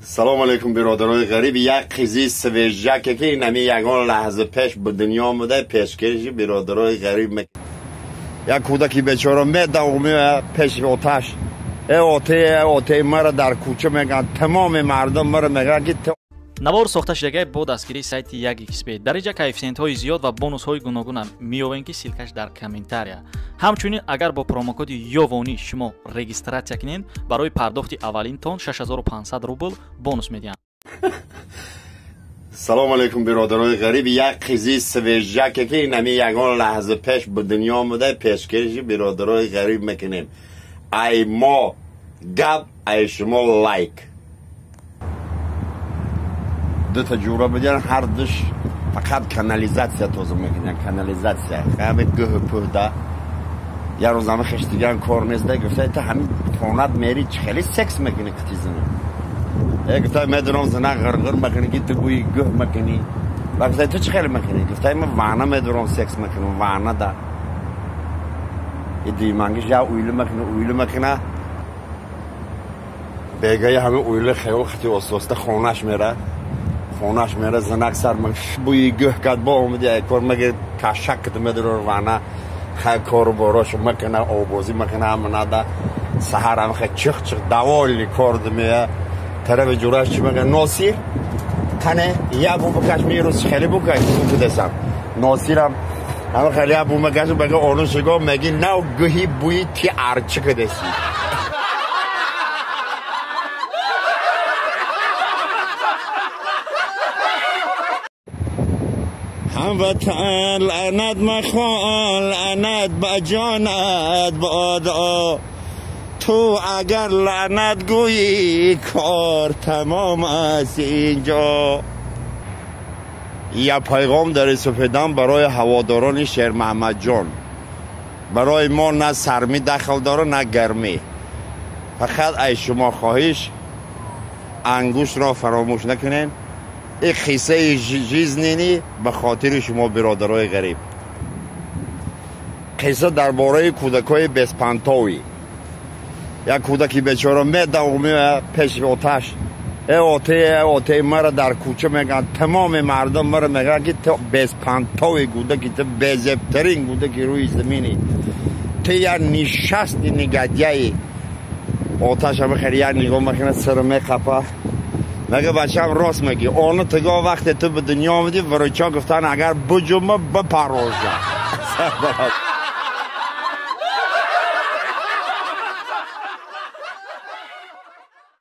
Салом алейкум, бародарои ғариб. Як қизи свежаке ки инами ягон лаҳза пеш ба дунё омада, пешкаши бародарои ғариб. Як кӯдаки бечора медаву меояд пеши оташ. Э оте, оте, мара дар кӯча мегӯянд, тамоми мардум мара мегӯянд ки Навор сохта шудагай бо дастгирии сайти 1xb. Дар инҷа коэффисиентҳои зиёд ва бонусҳои гуногунам меёбем, ки ссылкаш дар комментария. Ҳамчунин агар бо промокоди Ёвонӣ шумо регистратсия кунед, барои пардохти аввалинтон 6500 рубл бонус медиҳанд. Салом алейкум, бародарои ғариб. Як қизи свежаке ки инами ягон лаҳза пеш ба дунё омада, пешкаши бародарои ғариб мекунем. Ай мо гап, ай шумо лайк. Ду та ҷура бидиҳан, ҳар душ фақат канализатсия тоза мекунанд, канализатсия. Ҳами гӯҳу пӯҳда. Як рӯз ҳама хештиган кор нест, гуфта, ту ҳамин хонат мери, чӣ хеле секс мекунӣ қити зина? Э, гуфта, медонам, зина ғирғир мекунӣ, ки ту бӯи гӯҳ мекунӣ. Ба гуфта, ту чӣ хеле мекунӣ? Гуфта, ман ваъна медорам, секс мекунам, ваъна да. Димангиш я уйлу мекуна, уйлу мекуна. Бегаи ҳами уйлу хаёл хати ососта хонаш мера. Хонаш мера, занак сар бӯи гӯҳ кард, бо омади кор меги кашак ката медорор ваъна. Хай кору борошо мекуна, обозӣ мекуна, ҳама нада. Саҳар ҳам хай чих чих даволи кор мея. Тарафи ҷураш чӣ мега? Носир, тане я бу бикаш, мирӯз хеле букаш кудесам. Носирам ҳама хеле я бу мекаш, бега ону шиго меги нав гӯҳи бӯи ти арчи кудеси. Ҳамватан, лаънат махон, лаънат ба ҷонат бодо. Ту агар лаънат гӯӣ, кор тамом аст инҷо. Як пайғом дар супедам барои ҳаводорони Шермаҳмадҷон. Барои мо на сармӣ дахл дора, на гармӣ. Фақат ай шумо хоҳиш, ангуштро фаромӯш накунед. Ин қиссаи жизненӣ ба хотири шумо, бародарои ғариб. Қисса дар бораи кӯдакҳои беспантовӣ. Як кӯдаки бечора медаву меояд пеши оташ. Э оте, оте, мара дар кӯча мегӯянд, тамоми мардум мара мегӯянд ки ту беспантови кӯдаки, ту безебтарин кӯдаки рӯи заминӣ. Ту як нишасти негодяи. Оташ ҳама хеле як нигоҳ мекунад, сара меқапа. Мега, бачам, рост мегӣ. Ону тиго вақте ту ба дунё омадӣ, варочо гуфтан, агар буҷума бипароза.